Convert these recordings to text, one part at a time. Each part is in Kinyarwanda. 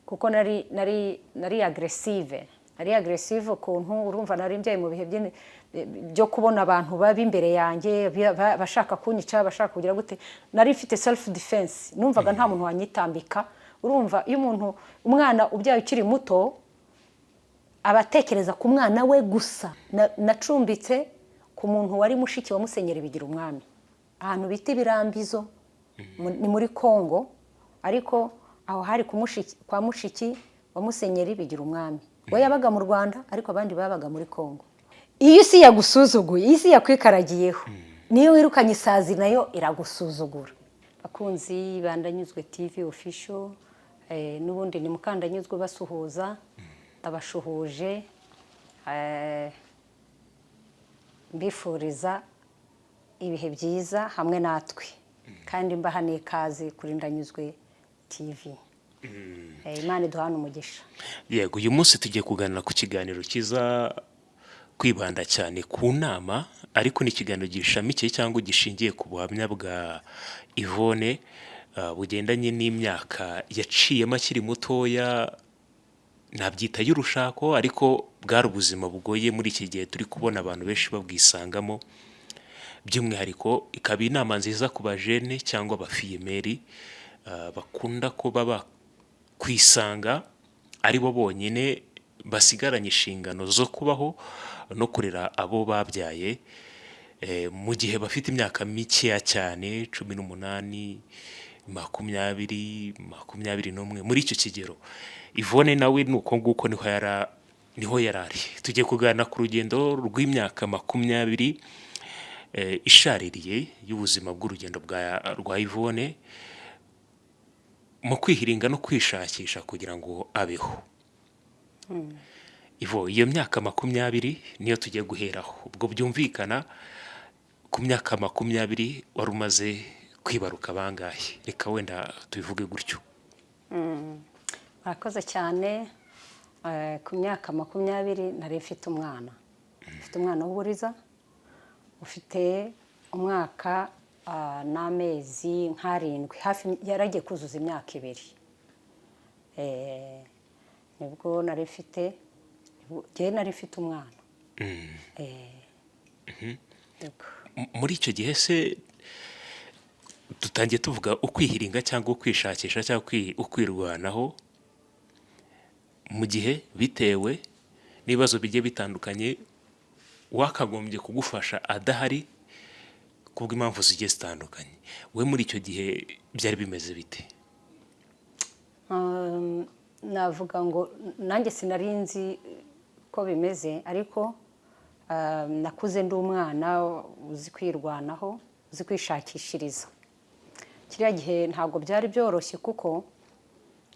Kuko nari agressive, nari agressive ukuntu. Urumva, nari mbyaye mu bihe byo kubona abantu babi imbere yanjye, bashaka kunyica, bashaka kugira gute. Nari mfite self defense, numvaga nta muntu wanyitambika. Urumva, iyo umuntu, umwana ubyaye ukiri muto, aba atekereza ku mwana we gusa. Nacumbitse ku muntu wari mushiki wa Musenyeri Bigira Umwami, ahantu bita Ibirambizo, ni muri Congo, ariko aho hari kwa mushiki wa Musenyeri Bigira Umwami. We yabaga mu Rwanda, ariko abandi babaga muri Congo. Iyo isi yagusuzuguye, iyo isi yakwikaragiyeho, niyo wirukanye isazi nayo iragusuzugura. Bakunzi ba Ndanyuzwe TV Official, n'ubundi ni Mukandanyuzwe basuhuza, ndabashuhuje, mbifuriza ibihe byiza hamwe natwe, kandi mbaha n'ikaze kuri Ndanyuzwe TV. Imana iduhane umugisha. Yego, uyu munsi tugiye kuganira ku kiganiro kiza kwibanda cyane ku nama, ariko ni ikiganiro gishamikiye cyangwa gishingiye ku buhamya bwa Yvonne, bugendanye n'imyaka yaciyemo akiri mutoya, nabyita y'urushako, ariko bwari ubuzima bugoye muri iki gihe turi kubona abantu benshi babwisangamo. By'umwihariko ikaba inama nziza ku bajene cyangwa abafiyemeri bakunda kuba bakwisanga ari bo bonyine basigaranye inshingano zo kubaho no kurera abo babyaye, mu gihe bafite imyaka mikeya cyane, 18, 20, 21, muri icyo kigero. Yvonne nawe ni uko nguko, niho yari ari. Tugiye kuganira ku rugendo rw'imyaka 20 ishaririye y'ubuzima bw'urugendo rwa Yvonne mu kwihiringa no kwishakisha kugira ngo abeho. Ivo, iyo myaka 20 niyo tugiye guheraho. Ubwo byumvikana, ku myaka 20 wari umaze kwibaruka bangahe? Reka wenda tubivuge gutyo. Murakoze cyane. Ku myaka 20 nari mfite umwana, mfite umwana w'uburiza ufite umwaka n'amezi nk'arindwi hafi, yaragiye kuzuza imyaka 2. Nibwo nari mfite, njyewe nari mfite umwana. Yego. Muri icyo gihe se, dutangiye tuvuga ukwihiringa cyangwa ukwishakisha cyangwa ukwirwanaho, mu gihe bitewe n'ibibazo bigiye bitandukanye wakagombye kugufasha adahari kubw'impamvu zigiye zitandukanye, we muri icyo gihe byari bimeze bite? Navuga ngo nanjye sinari nzi ko bimeze, ariko nakuze ndi umwana uzi kwirwanaho, uzi kwishakishiriza. Kiriya gihe ntabwo byari byoroshye, kuko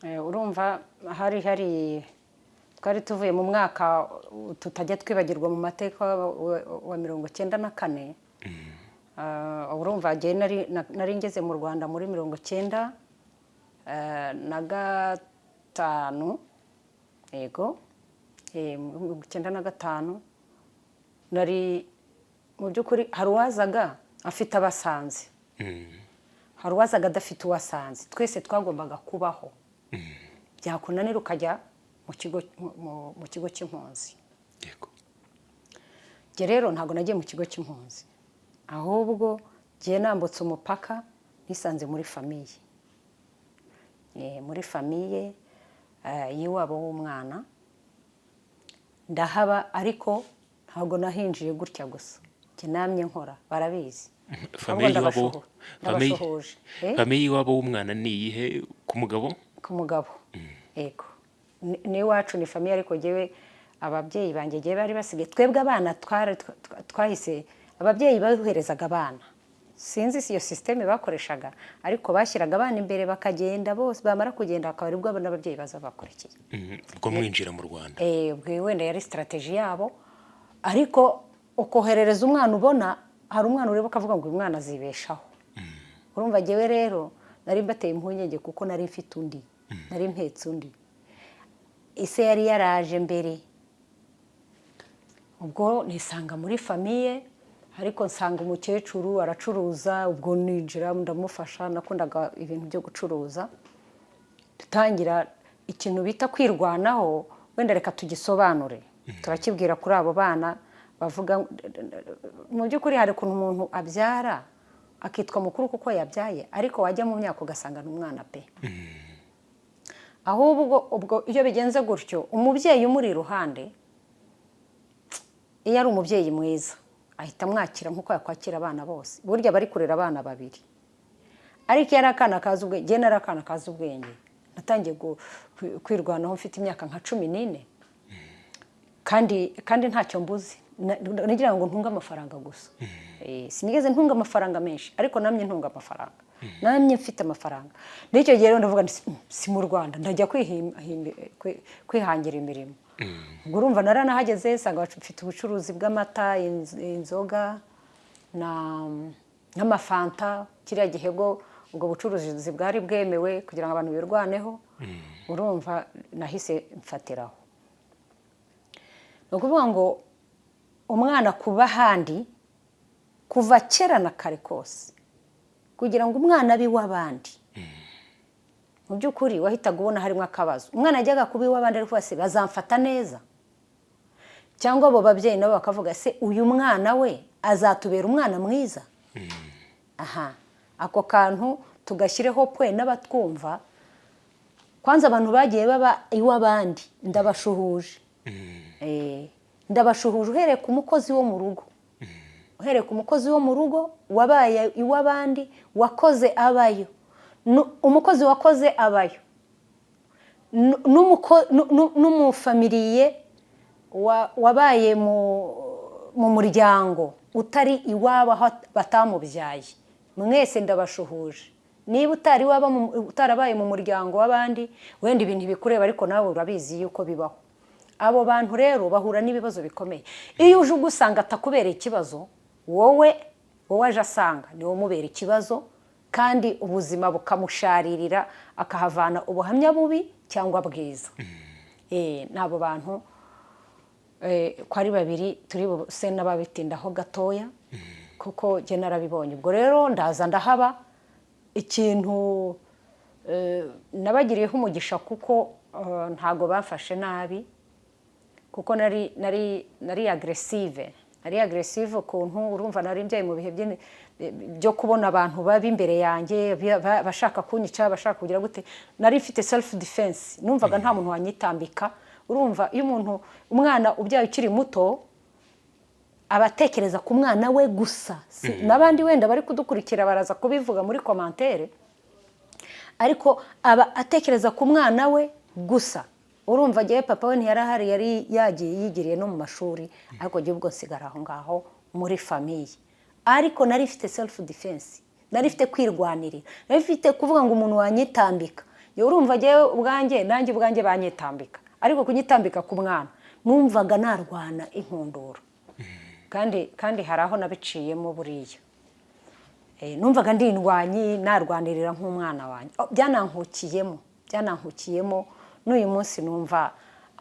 urumva hari twari tuvuye mu mwaka tutajya twibagirwa mu mateka wa 94. Urumva, njyewe nari ngeze mu Rwanda muri 95. Yego, muri 95 nari, mu by'ukuri hari uwazaga afite abasanze, hari uwazaga adafite uwasanze. Twese twagombaga kubaho, byakunanira ukajya mu kigo cy'impunzi. Njye rero ntabwo nagiye mu kigo cy'impunzi, ahubwo ngiye nambutse umupaka nisanze muri famille, muri famille y'iwabo w'umwana. Ndahaba, ariko ntabwo nahinjiye gutya gusa. Njye namye nkora, barabizi. Famille Ahubwo y'iwabo famille ndabashuhuje. Famille y'iwabo w'umwana ni iyihe? Ku mugabo? Ku mugabo, yego. N'iwacu ni famille, ariko jyewe ababyeyi banjye jyewe bari basigaye, twebwe abana twahise, ababyeyi boherezaga abana. Sinzi si iyo système bakoreshaga, ariko bashyiraga abana imbere bakagenda bose, bamara kugenda bakaba aribwo n'ababyeyi baza bakurikiye. Ubwo mwinjira mu Rwanda. Ubwo wenda yari stratégie yabo, ariko ukoherereza umwana, ubona hari umwana ureba ukavuga ngo uyu mwana azibeshaho. Urumva, jyewe rero nari mbateye impungenge, kuko nari mfite undi, nari mpetse undi, ise yari yaraje mbere. Ubwo nisanga muri famille, ariko nsanga umukecuru aracuruza. Ubwo ninjira ndamufasha, nakundaga ibintu byo gucuruza. Dutangira Ikintu bita kwirwanaho, wenda reka tugisobanure, turakibwira kuri abo bana bavuga. Mu by'ukuri hari ukuntu umuntu abyara akitwa mukuru kuko yabyaye, ariko wajya mu myaka ugasanga ni umwana pe. Ahubwo ubwo iyo bigenze gutyo, umubyeyi umuri iruhande, iyo ari umubyeyi mwiza, ahita amwakira nk'uko yakwakira abana bose. Burya bari kurera abana babiri, ariko iyo ari akana kazi ubwenge, njye nari akana kazi ubwenge, natangiye kwirwanaho mfite imyaka nka 14, kandi ntacyo mbuze. Nagira ngo ntunge amafaranga gusa. Sinigeze ntunga amafaranga menshi, ariko namye ntunga amafaranga, namye mfite amafaranga. N'icyo gihe rero ndavuga nti: Si mu Rwanda, ndajya kwihangira imirimo." Ubwo urumva naranahageze, nsanga mfite ubucuruzi bw'amata, inzoga n'amafanta. Kiriya gihe bwo ubwo bucuruzi bwari bwemewe kugira ngo abantu birwaneho. Urumva nahise mfatiraho. Ni ukuvuga ngo umwana kuba ahandi, kuva kera na kare kose, kugira ngo umwana abe iw'abandi, mu by'ukuri wahitaga ubona harimo akabazo. Umwana yajyaga kuba iw'abandi ariko se bazamfata neza? Cyangwa abo babyeyi nabo bakavuga: "Se uyu mwana we azatubera umwana mwiza?" Aha ako kantu tugashyireho pwe n'abatwumva. Kwanza abantu bagiye baba iw'abandi, ndabashuhuje. Ndabashuhuje uhereye ku mukozi wo mu rugo, uhereye ku mukozi wo mu rugo wabaye iw'abandi, wakoze abayo, umukozi wakoze abayo, n'umufamiliye wabaye mu muryango utari iwabo aho batamubyaye, mwese ndabashuhuje. Niba utari waba utarabaye mu muryango w'abandi, wenda ibintu bikureba, ariko nawe urabizi yuko bibaho. Abo bantu rero bahura n'ibibazo bikomeye. Iyo uje ugusanga atakubereye ikibazo, wowe aje asanga niwe umubera ikibazo, kandi ubuzima bukamusharirira, akahavana ubuhamya bubi cyangwa bwiza. N'abo bantu ko ari babiri turi buse n'ababitindaho gatoya, kuko njye narabibonye. Ubwo rero ndaza ndahaba. Ikintu nabagiriyeho umugisha, kuko ntago bafashe nabi, kuko nari agressive, nari agressive ukuntu. Urumva nari mbyaye mu bihe byo kubona abantu babi imbere yanjye, bashaka kunyica, bashaka kugira gute. Nari mfite self defense, numvaga nta muntu wanyitambika. Urumva iyo umuntu, umwana ubyaye ukiri muto, aba atekereza ku mwana we gusa. N'abandi wenda bari kudukurikira baraza kubivuga muri commentaire, ariko aba atekereza ku mwana we gusa. Urumva agiye, papa we ntiyari yari yagiye yigiriye no mu mashuri, ariko njye ubwo nsigara aho ngaho muri famille. Ariko nari mfite self defense, nari mfite kwirwanirira, nari mfite kuvuga ngo umuntu wanyitambika. Njye urumva njyewe ubwanjye, nanjye ubwanjye banyitambika, ariko kunyitambika ku mwana numvaga narwana inkundura. Kandi hari aho nabiciyemo buriya. Numvaga ndi indwanyi, narwanirira nk'umwana wanjye. Oh, byanankukiyemo, byanankukiyemo. N'uyu munsi numva,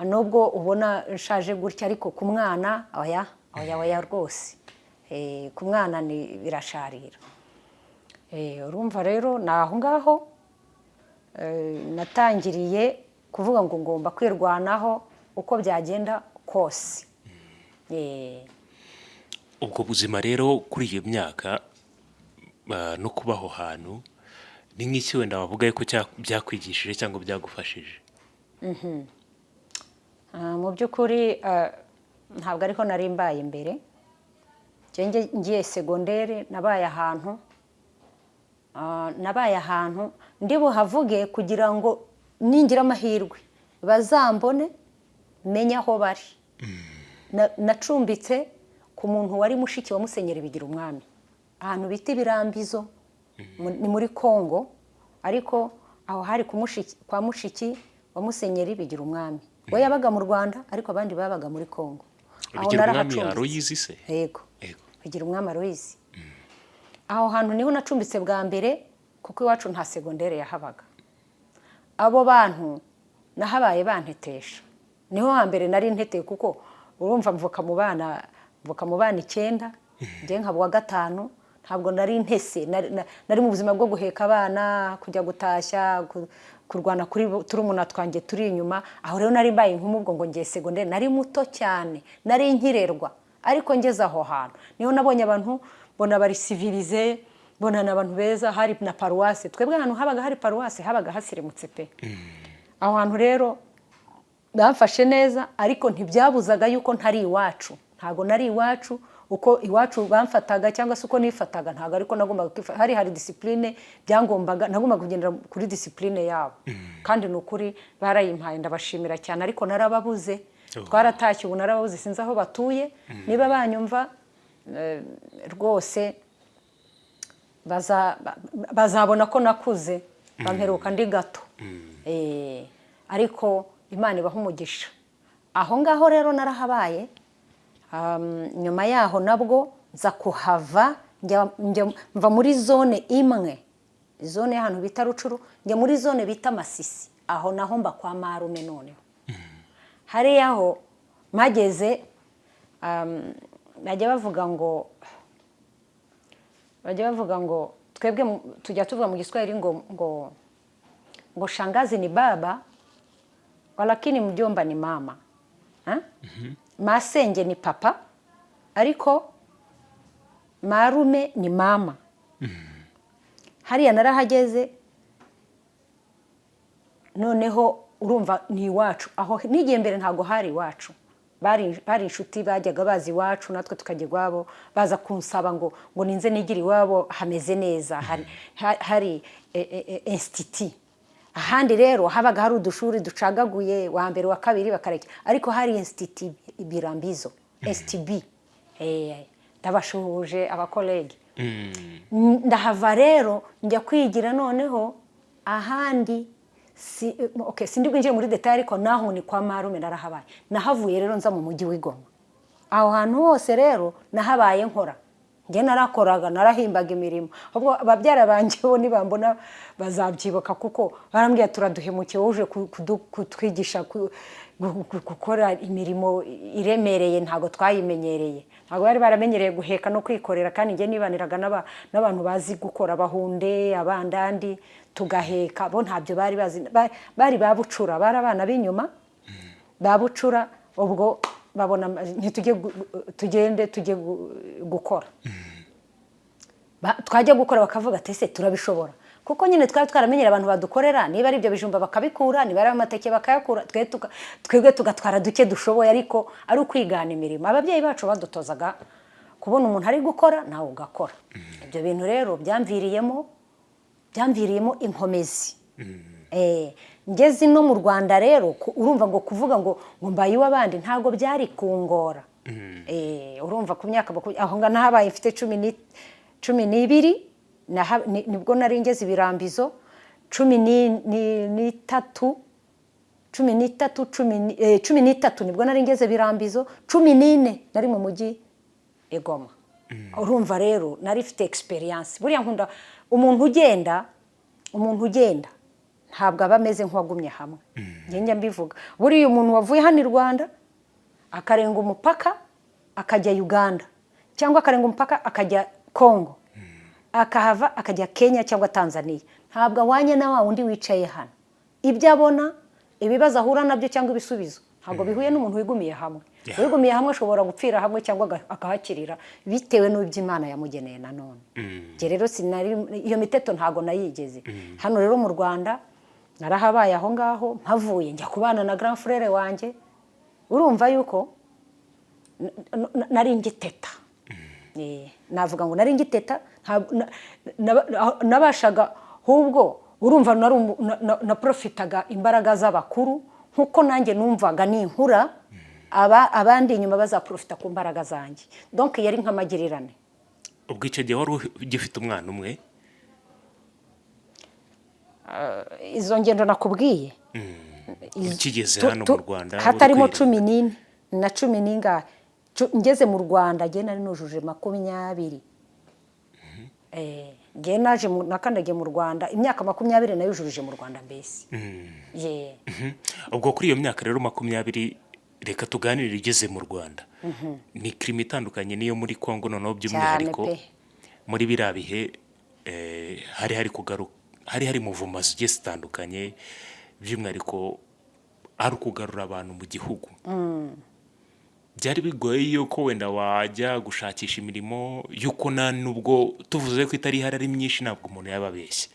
nubwo ubona nshaje gutya, ariko ku mwana oya, oya, oya rwose. Ku mwana ni birasharira. Urumva rero ni aho ngaho natangiriye kuvuga ngo ngomba kwirwanaho uko byagenda kose. Ubwo buzima rero kuri iyo myaka no kuba aho hantu, ni nk'iki wenda wavuga yuko byakwigishije cyangwa byagufashije? Mu by'ukuri ntabwo ariko nari mbaye imbere. Njye ngiye segondere, nabaye ahantu ndi buhavuge kugira ngo ningira amahirwe bazambone, menye aho bari. Nacumbitse ku muntu wari mushiki wa Musenyeri Bigira Umwami, ahantu bita Ibirambizo, ni muri Kongo, ariko aho hari kwa mushiki wa Musenyeri Bigira Umwami. We yabaga mu Rwanda, ariko abandi babaga muri Kongo. Aho Bigira Umwami. narahacumbitse. Aloyizi se? Yego. Yego. Bigira Umwami Aloyizi. Aho hantu niho nacumbitse bwa mbere, kuko iwacu nta segondere yahabaga. Abo bantu nahabaye bantetesha, niho hambere nari nteteye, kuko urumva mvuka mu bana icyenda, njye nkaba uwa gatanu. Ntabwo nari ntese, nari mu buzima bwo guheka abana, kujya gutashya. Kurwana kuri turumuna twanjye turi inyuma. Aho rero nari mbaye inkumi, ubwo ngo ngiye segonderi, nari muto cyane, nari nkirerwa. Ariko ngeze aho hantu niho nabonye abantu, mbona bari civilisé, mbona ni abantu beza. Hari na paruwase. Twebwe ahantu habaga hari paruwase habaga hasirimutse pe. Aho hantu rero bamfashe neza, ariko ntibyabuzaga yuko ntari iwacu. Ntabwo nari iwacu. Uko iwacu bamfataga cyangwa se uko nifataga ntabwo ariko nagombaga kwifata. Hari discipline byangombaga, nagombaga kugendera kuri discipline yabo, kandi ni ukuri barayimpaye, ndabashimira cyane. Ariko narababuze. Twaratashye, ubu narababuze, sinzi aho batuye. Niba banyumva, rwose bazabona ko nakuze, bamperuka ndi gato. Ariko Imana ibaha umugisha. Aho ngaho rero narahabaye. Nyuma yaho nabwo nza kuhava, mva muri zone imwe, zone y'ahantu bita Rucuru, njya muri zone bita Masisi. Aho naho mba kwa marume. Noneho hariya ho mpageze, bajya bavuga ngo twebwe tujya tuvuga mu Giswahili ngo "Shangazi ni baba walakini mjomba ni mama." Ha? Masenge ni papa, ariko marume ni mama. Hariya narahageze, noneho urumva ni iwacu. Aho n'igihe mbere ntabwo hari iwacu, bari inshuti, bajyaga baza iwacu natwe tukajya iwabo, baza kunsaba ngo ninze nigire iwabo hameze neza, hari institut. Ahandi rero habaga hari udushuri ducagaguye, wa mbere, wa kabiri, bakareka, ariko hari institut Birambizo, STB. Ndabashuhuje abacollègues. Ndahava rero njya kwigira noneho ahandi. Si, okay, sindi bwinjire muri détail, ariko naho ni kwa marume narahabaye. Nahavuye rero nza mu mujyi w'i Goma. Aho hantu hose rero nahabaye nkora. Njye narakoraga, narahimbaga imirimo. Ahubwo ababyara banjye bo nibambona bazabyibuka, kuko barambwira: "Turaduhemukiye, wowe uje kutwigisha gukora imirimo iremereye, ntabwo twayimenyereye." Ntabwo bari baramenyereye guheka no kwikorera, kandi njye nibaniraga n'abantu bazi gukora, abahunde, abandandi, tugaheka. Bo ntabyo bari bazi. Bari ba bucura, bari abana b'inyuma ba bucura. Ubwo babona ntitujye tugende tujye gukora. Twajya gukora bakavuga ati: "Ese turabishobora?" Kuko nyine twari twaramenyera abantu badukorera, niba ari ibyo bijumba bakabikura, niba ari amateke bakayakura, twebwe tugatwara duke dushoboye, ariko ari ukwigana imirimo. Ababyeyi bacu badutozaga kubona umuntu ari gukora nawe ugakora. Ibyo bintu rero byamviriyemo inkomezi. Ngeze no mu Rwanda rero, urumva ngo kuvuga ngo mbaye iw'abandi ntabwo byari kungora. Urumva ku myaka aho ngaho nahabaye mfite 12, nibwo nari ngeze ibirambizo, 13, 13, 13 nibwo nari ngeze birambizo, 14 nari mu mujyi i Goma. Urumva rero nari mfite experience. Buriya nkunda umuntu ugenda. Umuntu ugenda ntabwo aba ameze nk'uwagumye hamwe. Njye njya mbivuga, buriya umuntu wavuye hano i Rwanda akarenga umupaka akajya Uganda, cyangwa akarenga umupaka akajya Congo, akahava akajya Kenya cyangwa Tanzania, ntabwo ahwanye na wa wundi wicaye hano. Ibyo abona, ibibazo ahura nabyo cyangwa ibisubizo, ntabwo bihuye n'umuntu wigumiye hamwe. Uwigumiye hamwe ashobora gupfira hamwe cyangwa akahakirira, bitewe n'ibyo Imana yamugeneye. Nanone njye rero sinari iyo miteto, ntabwo nayigeze. Hano rero mu Rwanda narahabaye. Aho ngaho mpavuye njya kubana na grand frère wanjye. Urumva yuko nari ngiteta. Navuga ngo nari ngiteta, nabashaga ahubwo, urumva nari naprofitaga imbaraga z'abakuru, nkuko nanjye numvaga ninkura aba abandi inyuma bazaprofita ku mbaraga zanjye. Donc yari nk'amagirirane. Ubwo icyo gihe wari ugifite umwana umwe? Izo ngendo nakubwiye Ukigeze hano mu Rwanda uri hatarimo kwirinda. 14 na cumi n'ingahe. Ngeze mu Rwanda njye nari nujuje 20. Njye naje nakandagiye mu Rwanda imyaka 20 nayujurije mu Rwanda mbese. Ye. Ubwo kuri iyo myaka rero 20, reka tuganire igeze mu Rwanda. Ni climat itandukanye n'iyo muri Congo, noneho by'umwihariko Cyane pe. muri biriya bihe, hari hari mouvement zigiye zitandukanye, by'umwihariko ari ukugarura abantu mu gihugu. Byari bigoye yuko wenda wajya gushakisha imirimo, yuko nta nubwo tuvuze ko itari ihari ari myinshi, ntabwo umuntu yaba abeshye.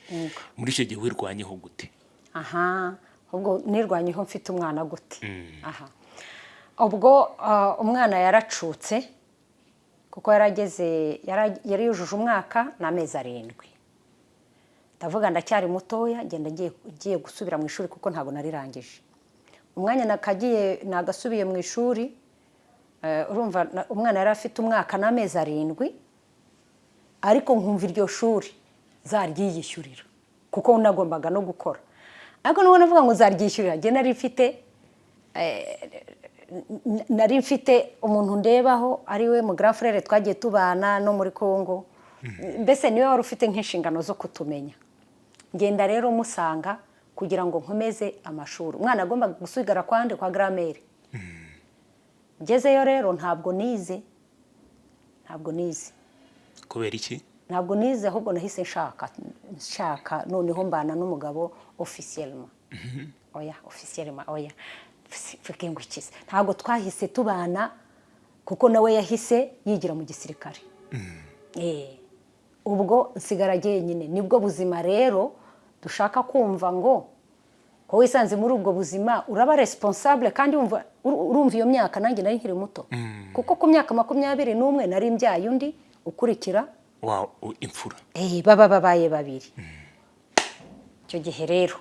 Muri icyo gihe wirwanyeho gute? Aha, ubwo nirwanyeho mfite umwana gute? Aha, ubwo umwana yaracutse kuko yarageze yari yujuje umwaka n'amezi 7. Ndavuga ndacyari mutoya, ngenda ngiye gusubira mu ishuri kuko ntabwo narirangije. Umwanya nakagiye nagasubiye mu ishuri, urumva umwana yari afite umwaka n'amezi 7, ariko nkumva iryo shuri zaryiyishyurira kuko nagombaga no gukora. Ariko nubwo navuga ngo nzaryishyurira, njye nari mfite umuntu ndebaho, ari we mu grand frère twagiye tubana no muri Congo, mbese niwe wari ufite nk'inshingano zo kutumenya. Ngenda rero musanga kugira ngo nkomeze amashuri. Umwana agomba gusigara kwande kwa grand-mère. Ngezeyo rero ntabwo nize, ntabwo nize. Kubera iki? Ntabwo nize, ahubwo nahise nshaka noneho mbana n'umugabo officiellement. Oya, officiellement oya, mvuge ngo ikize, ntabwo twahise tubana kuko nawe yahise yigira mu gisirikare. Ubwo nsigara jyenyine. Nibwo buzima rero dushaka kumva ngo ko wisanze muri ubwo buzima uraba responsable, kandi wumva urumva iyo myaka nanjye nari nkiri muto, kuko ku myaka 21 nari mbyaye undi ukurikira wa imfura. Baba babaye babiri. Icyo gihe rero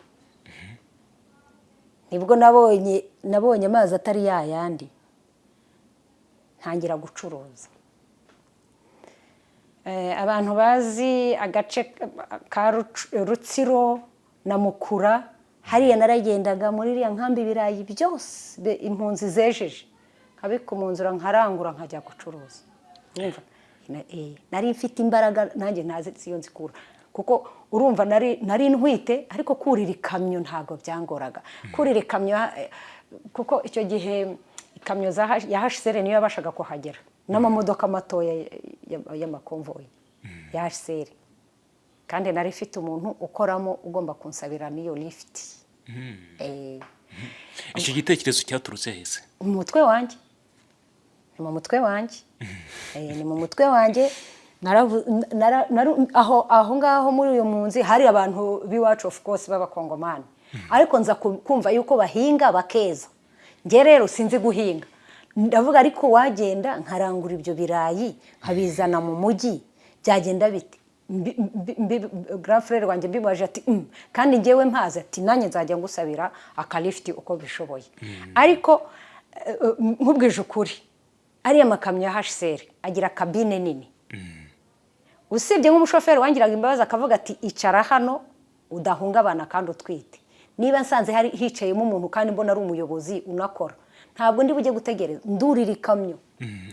nibwo nabonye amazi atari yayandi, ntangira gucuruza. Abantu bazi agace ka Rutsiro na Mukura hariya, naragendaga muri iriya nkambi, ibirayi byose impunzi zejeje nkabikumuzura, nkarangura, nkajya gucuruza. Urumva? Nari mfite imbaraga nanjye ntazi iyo nzikura, kuko urumva nari ntwite, ariko kurira ikamyo ntabwo byangoraga. Kurira ikamyo, kuko icyo gihe ikamyo ya HCR niyo yabashaga kuhagera n'amamodoka matoya y'amakonvoyi ya HCR, kandi nari mfite umuntu ukoramo ugomba kunsabira n'iyo lifuti. Icyo gitekerezo cyaturutse hese? Mu mutwe wanjye, ni mu mutwe wanjye. Ni mu mutwe wanjye. Aho ngaho muri uyu munzi hari abantu b'iwacu, of course, b'abakongomani, ariko nza kumva yuko bahinga bakeza. Njye rero sinzi guhinga. Ndavuga ariko wagenda nkarangura ibyo birayi nkabizana mu mujyi, byagenda bite? Grand frère wanjye mbibaje ati kandi njyewe mpazi, ati nanjye nzajya ngusabira akalifuti uko bishoboye. Ariko nkubwije ukuri, ariya makamyo ya HCR agira kabine nini. Usibye nk'umushoferi wangiraga imbabazi akavuga ati icara hano udahungabana kandi utwite, niba nsanze hari hicayemo umuntu kandi mbona ari umuyobozi unakora, ntabwo ndi bujye gutegereza. Ndurira ikamyo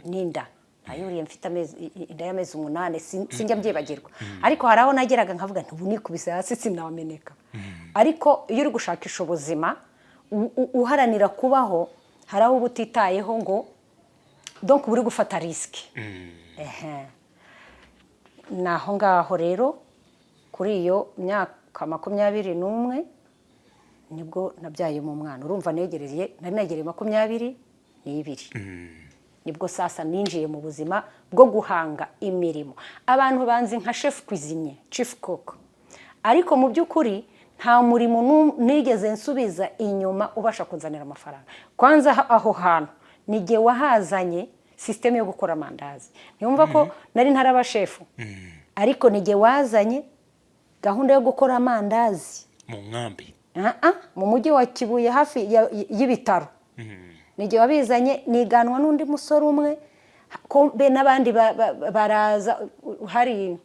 n'inda nayuriye mfite amezi, inda y'amezi 8, sinjya mbyibagirwa. Ariko hari aho nageraga nkavuga nti ubu nikubise hasi sinameneka. Ariko iyo uri gushakisha ubuzima, uharanira kubaho, hari aho uba utitayeho ngo donc uba uri gufata risque. Ehe. Ni aho ngaho rero kuri iyo myaka 21 nibwo nabyayemo umwana. Urumva negereye, nari negereye 22, nibwo sasa ninjiye mu buzima bwo guhanga imirimo. Abantu banzi nka chef cuisinier, chief cook, ariko mu by'ukuri nta murimo nigeze nsubiza inyuma ubasha kunzanira amafaranga. Kwanza aho hantu ni jye wahazanye système yo gukora amandazi. Ntiyumva ko nari ntaraba chef, ariko ni jye wazanye gahunda yo gukora amandazi. Mu nkambi? Ah, ah, mu mujyi wa Kibuye hafi y'ibitaro ni jye wabizanye, niganwa n'undi musore umwe ko be n'abandi baraza. Hari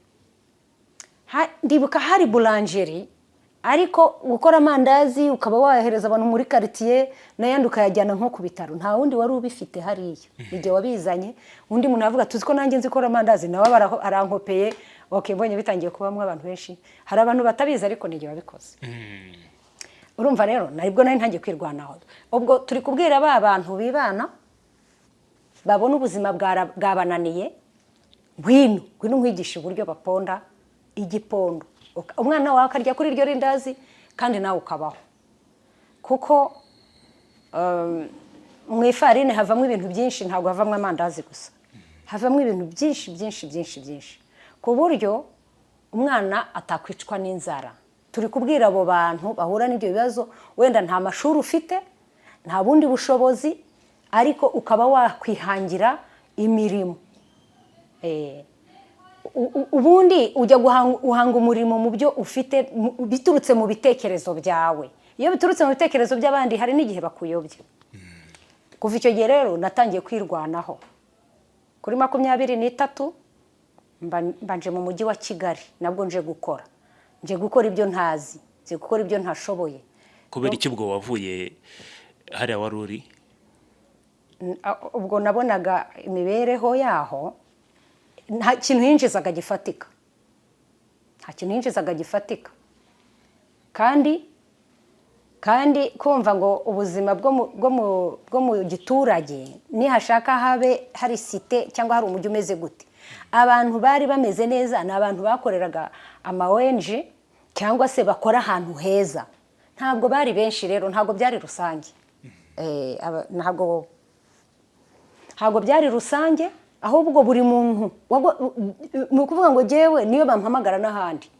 ndibuka hari boulangerie, ariko gukora amandazi ukaba wayohereza abantu muri quartier n'ayandi ukayajyana nko ku bitaro, nta wundi wari ubifite hariya, igihe wabizanye. Undi muntu avuga tuzi ko nanjye nzi gukora amandazi, nawe arankopeye. Ok, mbonye bitangiye kubamo abantu benshi, hari abantu batabizi, ariko ni igihe wabikoze. Urumva rero nibwo nari ntangiye kwirwanaho. Ubwo turi kubwira ba bantu bibana babona ubuzima bwabananiye, ngwino, ngwino nkwigisha uburyo baponda igipondo. Umwana wawe akarya kuri iryo rindazi kandi nawe ukabaho, kuko mu ifarini havamo ibintu byinshi. Ntabwo havamo amandazi gusa, havamo ibintu byinshi byinshi byinshi byinshi, ku buryo umwana atakwicwa n'inzara. Turi kubwira abo bantu bahura n'ibyo bibazo, wenda nta mashuri ufite, nta bundi bushobozi, ariko ukaba wakwihangira imirimo. Ubundi ujya guhanga umurimo mu byo ufite, biturutse mu bitekerezo byawe. Iyo biturutse mu bitekerezo by'abandi, hari n'igihe bakuyobya. Kuva icyo gihe rero natangiye kwirwanaho. Kuri 23 mba nje mu mujyi wa Kigali, nabwo nje gukora, nje gukora ibyo ntazi, nje gukora ibyo ntashoboye. Kubera iki ubwo wavuye hariya wari uri? Ubwo nabonaga imibereho yaho nta kintu yinjizaga gifatika, nta kintu yinjizaga gifatika. Kandi kumva ngo ubuzima bwo mu giturage, nihashaka habe hari cité cyangwa hari umujyi umeze gute, abantu bari bameze neza ni abantu bakoreraga ama ONG cyangwa se bakora ahantu heza. Ntabwo bari benshi rero, ntabwo byari rusange. Ntabwo byari rusange, ahubwo buri muntu ni ukuvuga ngo jyewe niyo bampamagara n'ahandi,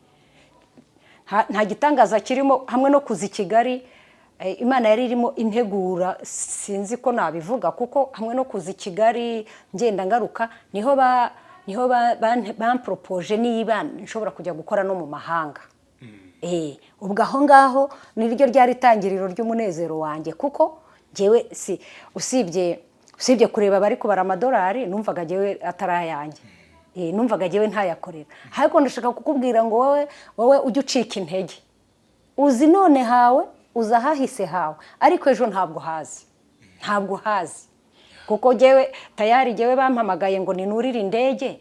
nta gitangaza kirimo. Hamwe no kuza i Kigali, Imana yari irimo integura, sinzi ko nabivuga, kuko hamwe no kuza i Kigali ngenda ngaruka, niho bamporopoje niba nshobora kujya gukora no mu mahanga. Ubwo aho ngaho niryo ryari itangiriro ry'umunezero wanjye, kuko njyewe si usibye kureba abari kubara amadolari, numvaga njyewe atari ayanjye. Numvaga njyewe ntayakorera. Ariko ndashaka kukubwira ngo wowe ujye ucika intege, uzi none hawe, uzi ahahise hawe, ariko ejo ntabwo hazi, ntabwo hazi. Kuko njyewe tayari, njyewe bampamagaye ngo ninurire indege.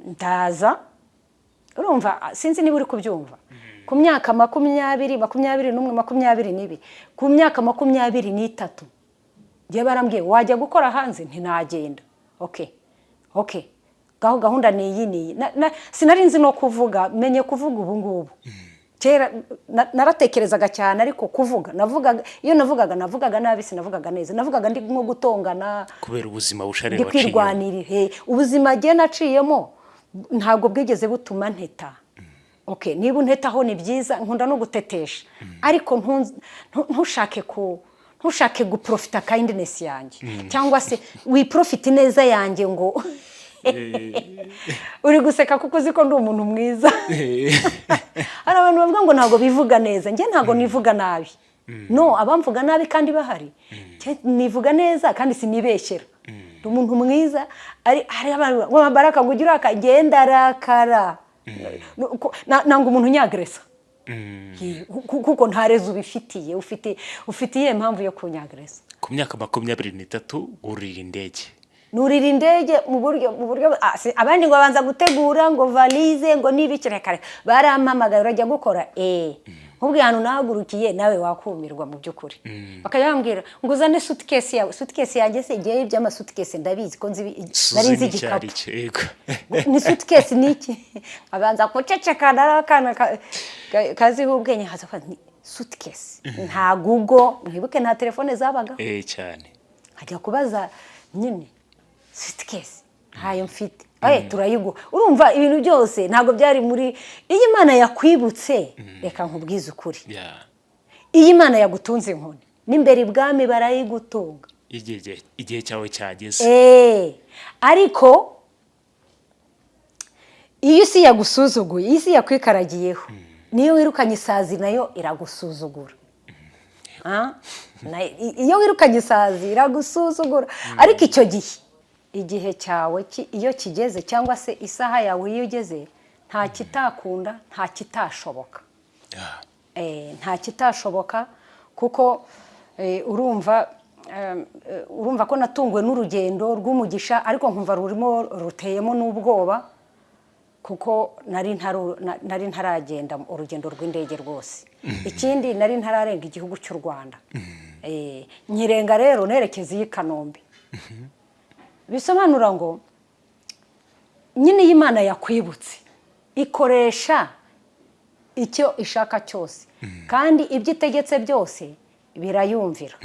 Ndaza, urumva, sinzi niba uri kubyumva, ku myaka 20, 21, 22, ku myaka 23 njyewe barambwiye: "Wajya gukora hanze?" Ntinagenda. Okay, gaho gahunda ni iyi, ni iyi. Sinari nzi no kuvuga, menye kuvuga ubu ngubu. Kera naratekerezaga cyane, ariko kuvuga navugaga, iyo navugaga, navugaga nabi, sinavugaga neza, navugaga ndi nko gutongana. Kubera ubuzima busharira Ndi waciyemo. kwirwanirira. Ubuzima jye naciyemo ntabwo bwigeze butuma nteta. Okay, niba untetaho ni byiza, nkunda no gutetesha, ariko ntushake guprofita kindness yanjye, cyangwa se wiprofita ineza yanjye. Ngo uri guseka kuko uzi ko ndi umuntu mwiza. Hari abantu bavuga ngo ntabwo bivuga neza. Njye ntabwo nivuga nabi. No abamvuga nabi kandi bahari. Njye nivuga neza kandi sinibeshyera, ndi umuntu mwiza. Ari hari abantu ngo Baraka, ngo ujye uraka, genda arakara. Nanga umuntu unyagresa, kuko nta raison ubifitiye. Ufite iyihe mpamvu yo kunyagresa? Ku myaka 23 wurira indege. Nurira indege mu buryo abandi ngo babanza gutegura ngo valise, ngo n'ibiki. Reka reka, barampamagaye: "Urajya gukora?" Nkubwiye ahantu nahagurukiye, nawe wakumirwa mu by'ukuri. Bakajya bambwira ngo uzane suitcase yawe. Suitcase yanjye se? Ngewe iby'ama suitcase ndabizi ko nzi, nari nzi Suzi n'icyo igikapu. Ari cyo, yego. Ni suitcase ni iki? Abanza guceceka, nari akana kaziho ubwenge, haza kubaza, ni suitcase. Nta Google, mwibuke nta telefone zabagaho. Cyane. Nkajya kubaza nyine suitcase, ntayo mfite. Turayiguha. Urumva ibintu byose ntabwo byari muri iyo Imana yakwibutse. Reka nkubwize ukuri, iyo Imana yagutunze inkoni, n'imbere ibwami barayigutunga. Igihe cyawe cyageze. Ariko iyo isi yagusuzuguye, iyo isi yakwikaragiyeho, niyo wirukanye isazi nayo iragusuzugura. Ah? Iyo wirukanye isazi iragusuzugura. Ariko icyo gihe, igihe cyawe iyo kigeze, cyangwa se isaha yawe iyo igeze, nta kitakunda, nta kitashoboka. Nta kitashoboka, kuko urumva ko natunguwe n'urugendo rw'umugisha, ariko nkumva rurimo ruteyemo n'ubwoba, kuko nari ntaragenda urugendo rw'indege rwose. Ikindi, nari ntararenga igihugu cy'u Rwanda. Nkirenga rero nerekeza iyi Kanombe, bisobanura ngo Nyine iyo Imana yakwibutse, ikoresha icyo ishaka cyose, kandi ibyo itegetse byose birayumvira.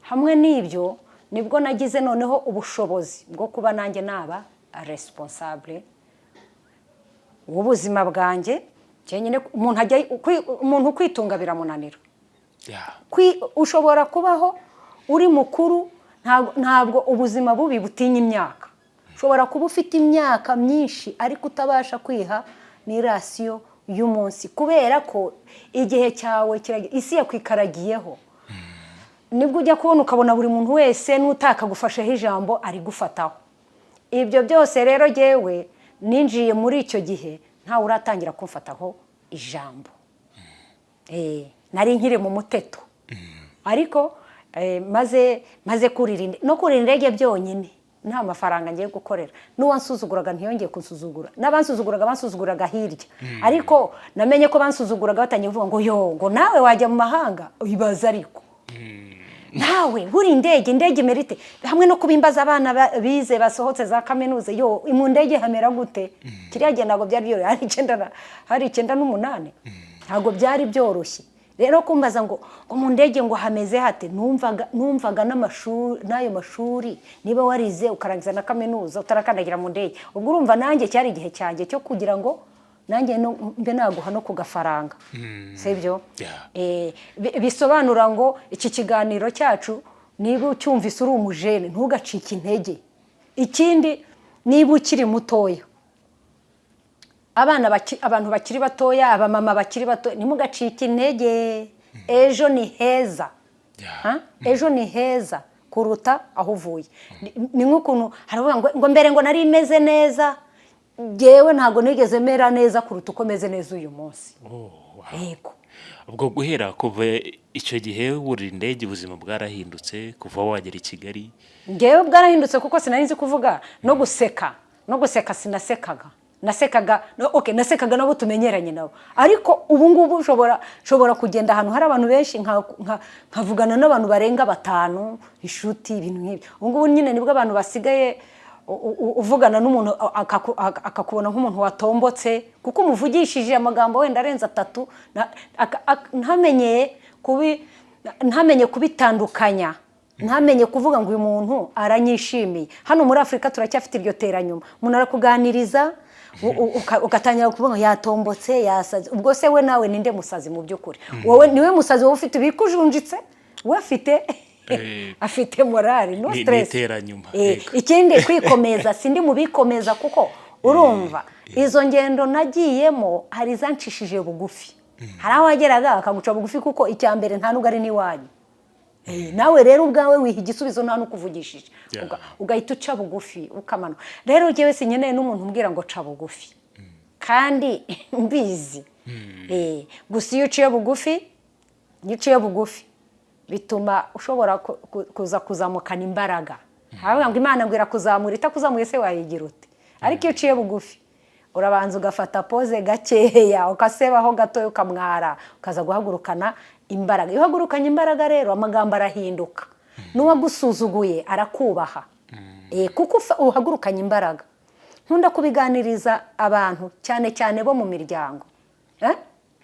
Hamwe n'ibyo, nibwo nagize noneho ubushobozi bwo kuba nanjye naba responsable w'ubuzima bwanjye njyenyine. Umuntu ajya umuntu kwitunga biramunanira. Ushobora kubaho uri mukuru, ntabwo ubuzima bubi butinya imyaka. Ushobora kuba ufite imyaka myinshi ariko utabasha kwiha n'irasiyo y'umunsi, kubera ko igihe cyawe isi yakwikaragiyeho. Nibwo ujya kubona ukabona buri muntu wese n'utakagufasheho ijambo ari gufataho. Ibyo byose rero, jyewe ninjiye muri icyo gihe ntawe uratangira kumfataho ijambo. Nari nkiri mu muteto, ariko maze kurira no kurira indege byonyine, nta mafaranga ngiye gukorera, n'uwansuzuguraga ntiyongeye kunsuzugura, n'abansuzuguraga bansuzuguraga hirya. Ariko namenye ko bansuzuguraga batangiye kuvuga ngo: "Yo," ngo, "nawe wajya mu mahanga?" Ibaza ariko nawe buri indege imerite hamwe no kubimbaza abana bize basohotse za kaminuza: "Yo, mu ndege hamera gute?" Kiriya gihe ntabwo byari byoroshye, hari hari 98, ntabwo byari byoroshye. Rero kumbaza ngo mu ndege ngo hameze hate, numvaga n'amashuri, n'ayo mashuri, niba warize ukarangiza na kaminuza utarakandagira mu ndege, ubwo urumva nanjye cyari igihe cyanjye cyo kugira ngo nanjye mbe naguha no ku gafaranga, sibyo? Yeah. Bisobanura ngo iki kiganiro cyacu, niba ucyumvise uri umujene, ntugacike intege. Ikindi, niba ukiri mutoya, abana abantu bakiri batoya, abamama bakiri bato, ntimugacike intege, ejo ni heza. Ha? Ejo ni heza kuruta aho uvuye. Ni nk'ukuntu haravuga ngo mbere ngo nari meze neza. Ngewe ntabwo nigeze mera neza kuruta uko meze neza uyu munsi. Oh, wow. Yego. Ubwo guhera kuva icyo gihe wurira indege, ubuzima bwarahindutse kuva wagera i Kigali? Ngewe bwarahindutse, kuko sinari nzi kuvuga no guseka. No guseka sinasekaga, nasekaga no, okay, nasekaga nabo tumenyeranye nabo. Ariko ubu ngubu nshobora kugenda ahantu hari abantu benshi, nkavugana n'abantu barenga batanu, inshuti, ibintu nk'ibyo. Ubu ngubu nyine nibwo abantu basigaye uvugana n'umuntu akakubona nk'umuntu watombotse, kuko umuvugishije amagambo wenda arenze atatu, ntamenye kubitandukanya, ntamenye kuvuga ngo uyu muntu aranyishimiye. Hano muri Afurika turacyafite iryo teranyuma. Umuntu arakuganiriza, ugatangira kuvuga ngo yatombotse, yasaze. Ubwo se we nawe ninde musazi mu by'ukuri? Wowe niwe musazi, wowe ufite ibikujunjitse, we afite morale, no Ni stress. iteranyuma. Yego. Ikindi, kwikomeza, sindi mu bikomeza, kuko urumva izo ngendo nagiyemo hari izancishije bugufi. Hari aho wageraga bakaguca bugufi, kuko icya mbere nta nubwo ari n'iwanyu. Nawe rero ubwawe wiha igisubizo nta n'ukuvugishije. Ugahita uca bugufi, ukamanuka. Rero njyewe sinkeneye n'umuntu umbwira ngo ca bugufi kandi mbizi. Gusa iyo uciye bugufi bituma ushobora kuza kuzamukana imbaraga. Haravuga ngo Imana ngo irakuzamura, itakuzamuye se wayigira ute? Ariko iyo uciye bugufi, urabanza ugafata pause gakeya, ukasebaho gatoya, ukamwara, ukaza guhagurukana imbaraga. Iyo uhagurukanye imbaraga rero, amagambo arahinduka, n'uwagusuzuguye arakubaha. Kuko uhagurukanye imbaraga. Nkunda kubiganiriza abantu, cyane cyane bo mu miryango.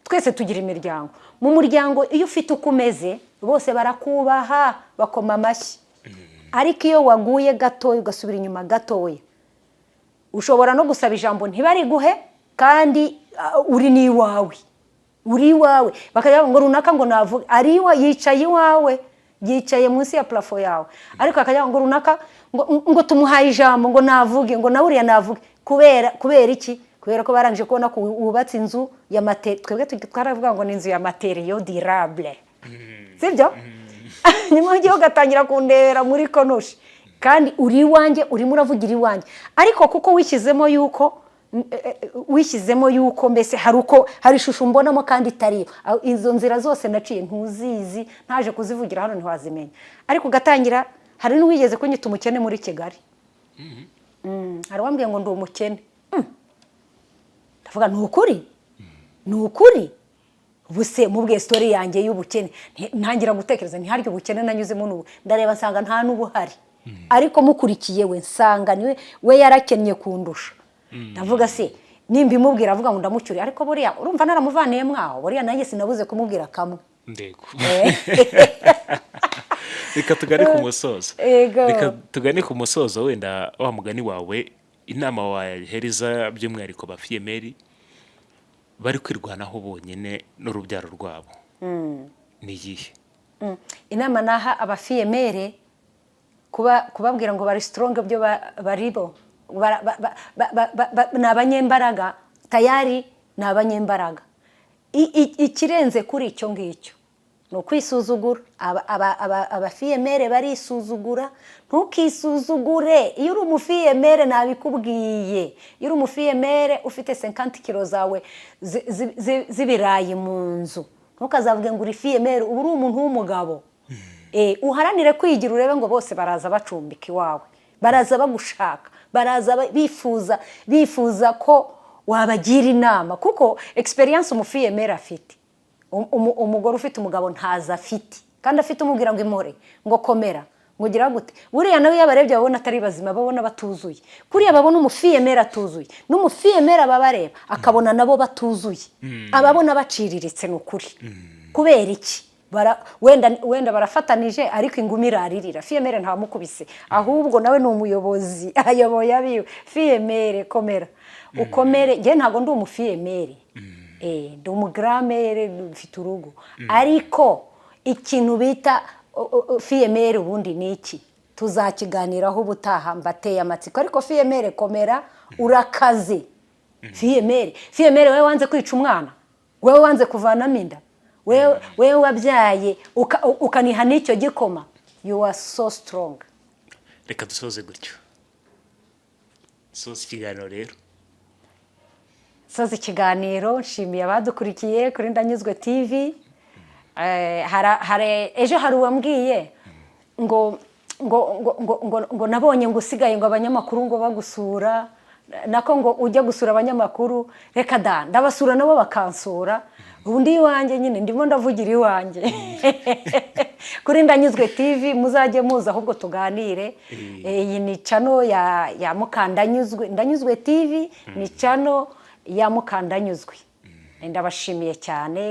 Twese tugira imiryango. Mu muryango, iyo ufite uko umeze, bose barakubaha, bakoma amashyi. Ariko iyo waguye gatoya, ugasubira inyuma gatoya, ushobora no gusaba ijambo ntibariguhe, kandi uri n'iwawe, uri iwawe, bakajya bavuga ngo runaka ngo navuge. Ari iwa, yicaye iwawe, yicaye munsi ya plafond yawe, ariko bakajya bavuga ngo runaka ngo tumuhaye ijambo, ngo navuge, ngo nawe uriya navuge. Kubera iki? Kubera ko barangije kubona ko wubatse inzu ya twebwe twaravuga ngo ni inzu ya matériaux durables, sibyo? Nyuma ugiye ugatangira kundebera muri konoshi, kandi uri iwanjye, urimo uravugira iwanjye. Ariko kuko wishyizemo yuko mbese hari uko hari ishusho mbonamo kandi itariyo. Izo nzira zose naciye ntuzizi, ntaje kuzivugira hano ntiwazimenya. Ariko ugatangira, hari n'uwigeze kunyita umukene muri Kigali. Hari uwambwiye ngo ndi umukene. Ndavuga ni ukuri, ni ukuri. Ubuse mubwiye story yanjye y'ubukene, ntangira gutekereza ntiharya ubukene nanyuzemo n'ubu, ndareba nsanga nta n'ubuhari. Ariko mukurikiye we, nsanga niwe we yarakennye kundusha. Ndavuga se nimba imubwira avuga ngo ndamucyuriye, ariko buriya urumva naramuvaniye mwaho, buriya nanjye sinabuze kumubwira kamwe. Ndego, reka tugane ku musozo. Ego. Reka tugane ku musozo. Wenda wa mugani wawe, inama wahereza by'umwihariko ba fille-mère bari kwirwanaho bonyine n'urubyaro rwabo ni iyihe? Inama naha aba fille-mère, kuba kubabwira ngo bari strong, byo bari bo ni abanyembaraga, tayari ni abanyembaraga. Ikirenze kuri icyo ngicyo ni ukwisuzugura. Aba fille-mère barisuzugura. Ntukisuzugure iyo uri umu fille-mère. Nabikubwiye, iyo uri umu fille-mère ufite 50 kilo zawe z'ibirayi mu nzu, ntukazavuge ngo uri fille-mère. Uba uri umuntu w'umugabo. Uharanire kwigira, urebe ngo bose baraza bacumbika iwawe, baraza bagushaka, baraza bifuza ko wabagira inama, kuko expérience umu fille-mère afite, umugore ufite umugabo ntaza afite, kandi afite umubwira ngo impore, ngo komera, ngo ugira gute. Buriya nawe iyo abarebye babona atari bazima, babona batuzuye. Kuriya babona umu fille-mère atuzuye, n'umu fille-mère aba abareba akabona nabo batuzuye, ababona baciriritse. Ni ukuri. Kubera iki? Wenda barafatanije, ariko ingumi iraririra. Fille-mère ntamukubise, ahubwo nawe ni umuyobozi, ayoboye abiwe. Fille-mère, komera, ukomere. Njye ntabwo ndi umu fille-mère, ndi umu grand-mère, mfite urugo. Ariko ikintu bita fille-mère ubundi ni iki, tuzakiganiraho ubutaha, mbateye amatsiko. Ariko fille-mère, komera, urakaze. Fille-mère, fille-mère, wowe wanze kwica umwana, wowe wanze kuvanamo inda, wewe wabyaye ukaniha n'icyo gikoma, you are so strong. Reka dusoze gutyo, dusoze ikiganiro rero. Soza ikiganiro nshimiye abadukurikiye kuri Ndanyuzwe TV. Ejo hari uwambwiye ngo nabonye ngo usigaye ngo abanyamakuru ngo bagusura, nako ngo ujya gusura abanyamakuru. Reka da, ndabasura nabo bakansura. Ubu ndi iwanjye nyine, ndimo ndavugira iwanjye kuri Ndanyuzwe TV. Muzajye muza ahubwo tuganire. Iyi ni channel ya Mukandanyuzwe. Ndanyuzwe TV ni channel ya Mukandanyuzwe. Ndabashimiye cyane.